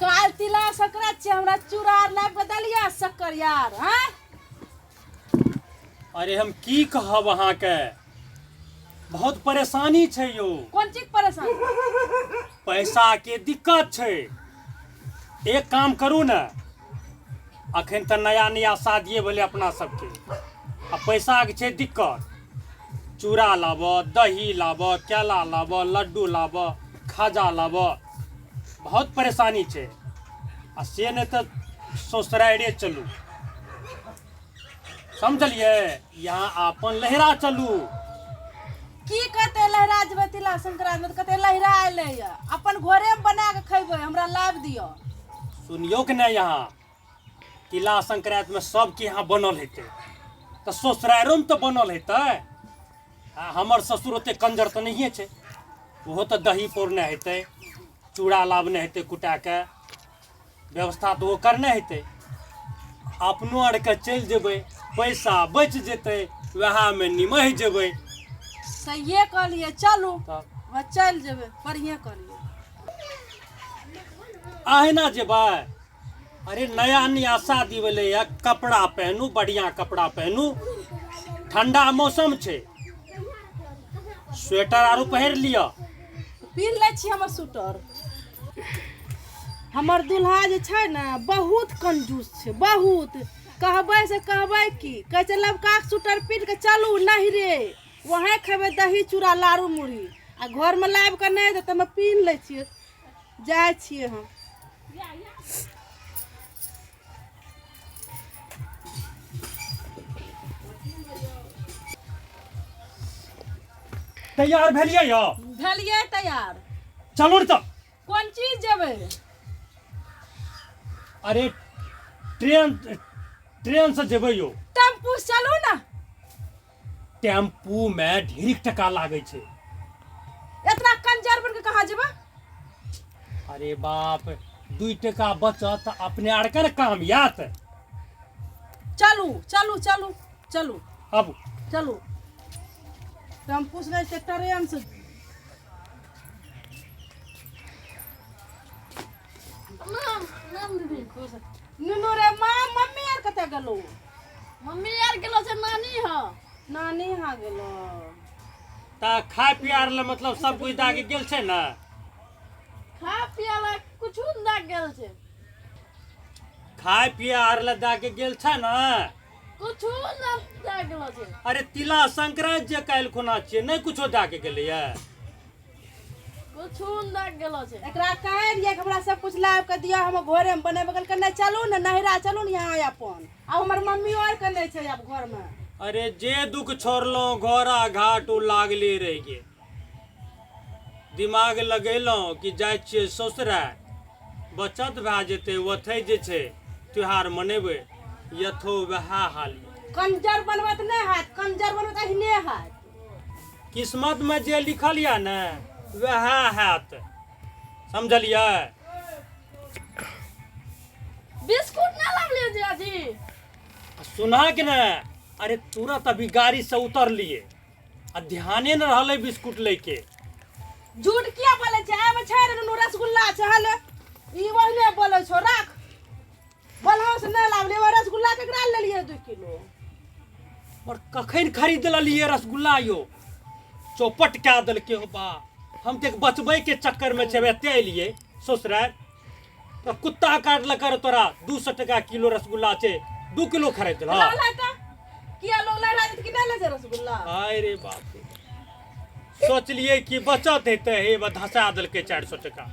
काल तिला संक्रांति छै, हमरा चूड़ा आर लाबि कऽ देलियै शक्कर यार? हाँ। अरे, हम की कहब अहाँके, बहुत परेशानी छै यौ। कोन चीज परेशानी? पैसा के दिक्कत छै। एक काम करू ने, अखन तऽ नया नया शादिये भेलै अपना सबके आ पैसाके छै दिक्कत। चूड़ा लाबऽ, दही लाबऽ, केला लाबऽ, लड्डू लाबऽ, खाजा लाबऽ, बहुत परेशानी छै। आ से नहि तऽ ससुराइरे चलू, समझलियै? यहाँ अपन लहरा चलू। की कहते लहरा जेबै तिला संक्रांति में? तऽ कहते लहरा एलै ये, अपन घरे में बना के खेबै, हमरा लाबि दिअ। सुनियौ कि नहि, यहाँ तिला संक्रांति में सबके यहाँ बनल हेतै तऽ ससुराइरोमे तऽ बनल हेतै। आ हमर ससुर ओते कंजर तऽ नहिए छै, ओहो तऽ दही पौरने हेतै, चूड़ा लाबने हेतै कुटा के, व्यवस्था तऽ ओ करने हेतै। अपनो आरके चलि जेबै, पैसा बचि जेतै, वएहमे निमहि जेबै। सहिए कहलियै, चलू। तब हँ, चलि जेबै, बढ़िएँ कहलियै। अहिना जेबै? अरे, नया नया शादी भेलैए, कपड़ा पहनू, बढ़िआँ कपड़ा पहनू। ठंडा मौसम छै, स्वेटर आरो पहिर लिअ। पीन लै छी हमर स्वेटर। हमर दुल्हा जे छै ने, बहुत कंजूस छै, बहुत। कहबै से कहबै की, कहै छै लबकाके स्वेटर पीन कऽ चलू नहिरे, वहें खेबै दही चूड़ा लाड़ू मुरही, आ घरमे लाबि कऽ नहि देतै। हमे पीन लै छियै, जाइ छियै हम। तैयार भेलियै यौ? भेलियै तैयार। चलू ने तऽ। कोन चीज जेबै? अरे, ट्रेन ट्रेन से जेबै यौ। टेम्पू से चलू ने। टेम्पू में ढेरिक टका लागै छै। इतना कंजर बन के कहाँ जेबै? अरे बाप, 2 टका बचत तऽ अपने आरके ने काम यात। चलू चलू चलू चलू। आबू। चलू, टेम्पू से नहि छै, ट्रेन से। नाम नाम दीदी। खुश नुनू रे। माँ, मम्मी आर कतऽ गेलो? मम्मी यार गेलो छै नानी ह। नानी यहाँ गेलो। तऽ खाय पियार लए मतलब सब कुछ दए के गेल छै ने? खा पिया ला कुछ नहि दए गेल छै। खाय पिए आर लए दए के गेल छै ने? कुछ नहि दए गेलो छै। अरे, तिला संक्रांति जे काल्हि खुना छियै, नहि कुछो दए के गेलैया? कुछ नहि दए गेलो छै। एकरा कहै रहियै कि हमरा सब कुछ लाबि कऽ दिअ, हम घरेमे बनेबै। कहलकै नहि, चलू ने नहिरा, चलू ने यहाँ अपन। आ हमर मम्मी आर के नहि छै आब घरमे। अरे, जे दुख छोड़लहुँ घोड़ा घाट, ओ लागले रहि गेल। दिमाग लगेलहुँ कि जाइ छियै ससुरा, बचत भए जेतै, ओतहि जे छै त्योहार मनेबै, यथो वएह हाल यऽ। कंजर बनबै तऽ नहि हैत, कंजर बनबै तऽ अहिने हैत। किस्मतमे जे लिखल यऽ ने, वएह हैत, समझलियै? बिस्कुट नहि लाबलियै जीजाजी? सुना के ने, अरे, तुरंत अभी गाड़ी से उतरलिए आ ध्याने न रहलै बिस्कुट लैके। झूठ किया बोलै छै? एहिमे छै रे नुनू, रसगुल्ला छै। हले, ई ओहने बोलै छौ, राख। बोलहौ से नहि लाबलियै। ओहि रसगुल्ला केकरा लेलियै 2 किलो? और कखन खरीद लेलिए रसगुल्ला यो? चौपट कए देलकै हो बा। हम तऽ बचबै के चक्कर में छै, एते एलियै ससुराल तऽ कुत्ता काटलक रे तोरा। 200 टका किलो रसगुल्ला छै, 2 किलो खरीद लऽ देलह। तऽ किया लोग लड़ा देत कि नहि ले छै रसगुल्ला? आय रे बाप रे, सोचलियै कि बचत हेतै, हे बा धसा देलकै 400 टका।